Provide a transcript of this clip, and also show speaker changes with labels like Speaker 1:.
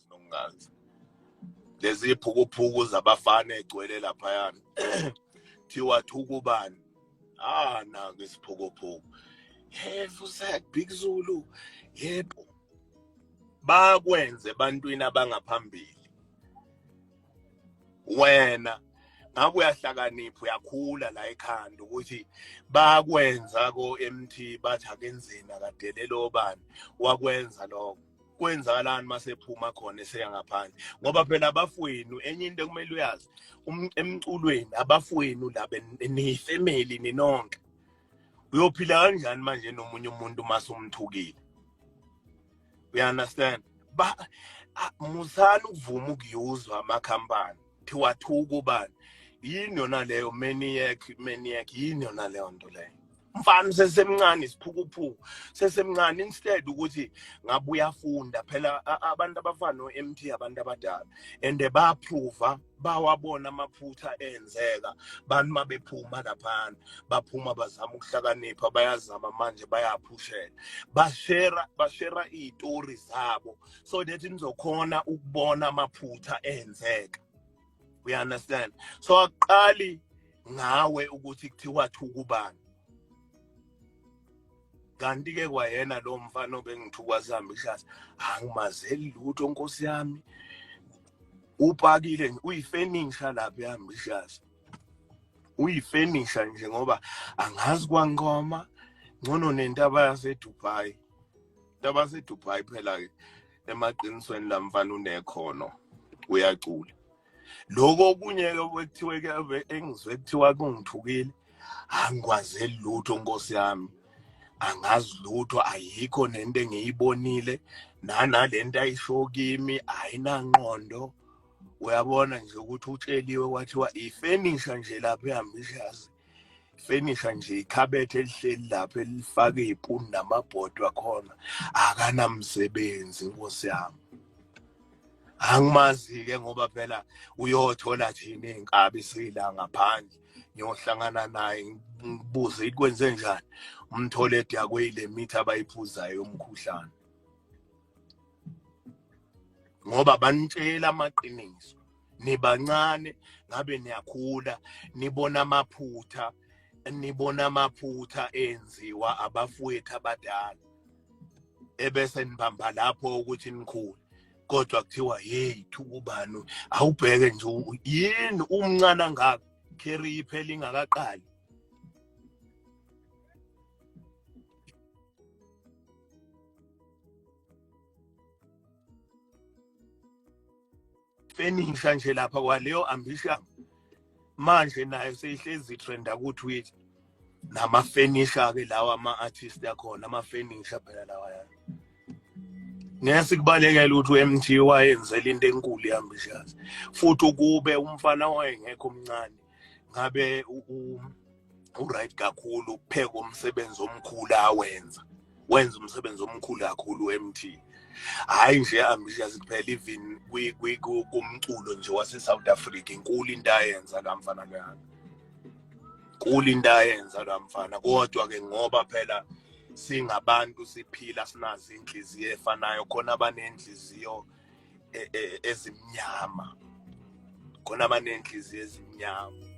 Speaker 1: Angazi nokungazi. Lezi phukuphuku zabafana egcwele laphayana. Thiwa thukubani. Ah, naku isiphukuphuku. Hey, Fusek, Big Zulu. Yebo. Bakwenze ebantwini abangaphambili. Wena ngabe uyahlakanipha, uyakhula la ekhanda ukuthi bakwenza ko MT, bathi akenzeni, akadelele obani, wakwenza lokho. Kwenzakalani masephuma khona eseya ngaphandle? Ngoba phela abafowenu, enye into ekumele uyazi, emculweni abafowenu laba niyifamily ninonke. Uyophila kanjani manje nomunye umuntu masumthukile? You understand? Ba musani ukuvuma ukuyuzwa amakhampani thiwa thuka ubani. Yini yona leyo maniac? Maniac yini yona leyo nto leyo? Mfana sesemncane, isiphukuphuku sesemncane, instead ukuthi ngabe uyafunda. Phela abantu abafana no-MT abantu abadala and baprova, bawabona amaphutha enzeka. Bantu mabephuma laphana, baphuma bazama ukuhlakanipha, bayazama manje, bayaphushela, bashera iy'tori zabo so that nizokhona ukubona amaphutha enzeka. We understand? So akuqali ngawe ukuthi kuthiwa thukubani. Kanti-ke kwayena lo mfana obengithukwa sihamba angimazeli lutho, nkosi yami. Upakile nje, uyifenisha lapha e-Ambitious, uyifenisha nje, ngoba angazi kwangoma ngcono nentaba yaseDubai, intaba yaseDubai. Phela-ke emaqinisweni la mfana unekhono, uyacula. Lokho okunye-ke ekuthiwe-ke, engizwe kuthiwa kungithukile, angikwazeli lutho, nkosi yami, angazi lutho, ayikho nento engiyibonile nanalento ayisho kimi, ayinangqondo. Uyabona nje ukuthi utsheliwe kwathiwa ifenisha nje lapha e-Ambitious, ifenisha nje, ikhabethe elihleli lapha elifake iy'puni namabhodwe akhona, akanamsebenzi, nkosi yami. Angimazi-ke, ngoba phela uyothola thina iy'nkabi sila ngaphandle, ngiyohlangana naye ngibuze kwenze njani, umthole edakwe ile mithi abayiphuzayo yomkhuhlane, ngoba banitshela amaqiniso nibancane. Ngabe niyakhula, nibona amaphutha, nibona amaphutha enziwa abafowethu abadala, ebese nibamba lapho ukuthi nikhule. Kodwa kuthiwa, hey, thukubani, awubheke nje, yini umncane angaka, career iphela ingakaqali. Fenisha nje lapha kwaleyo Ambition, manje nayo seyihlezi trenda ku-Twitter, nama-fenisha-ke lawa, ama-artist akhona, ama-fenisha phela lawa. Yani ngeke sikubalekele ukuthi u-MT wayenzela into enkulu i-Ambitious, futhi ukube umfana wayengekho omncane ngabe u-right kakhulu, ukupheka umsebenzi omkhulu awenza, wenza umsebenzi omkhulu kakhulu u-MT. Hayi nje Ambitious kuphela, even kumculo nje wase-South Africa, inkulu into ayenza la mfana loyana, nkulu into ayenza la mfana. Kodwa-ke ngoba phela singabantu, siphila sinazo inhliziyo efanayo, khona abanenhliziyo ezimnyama, khona abanenhliziyo ezimnyama.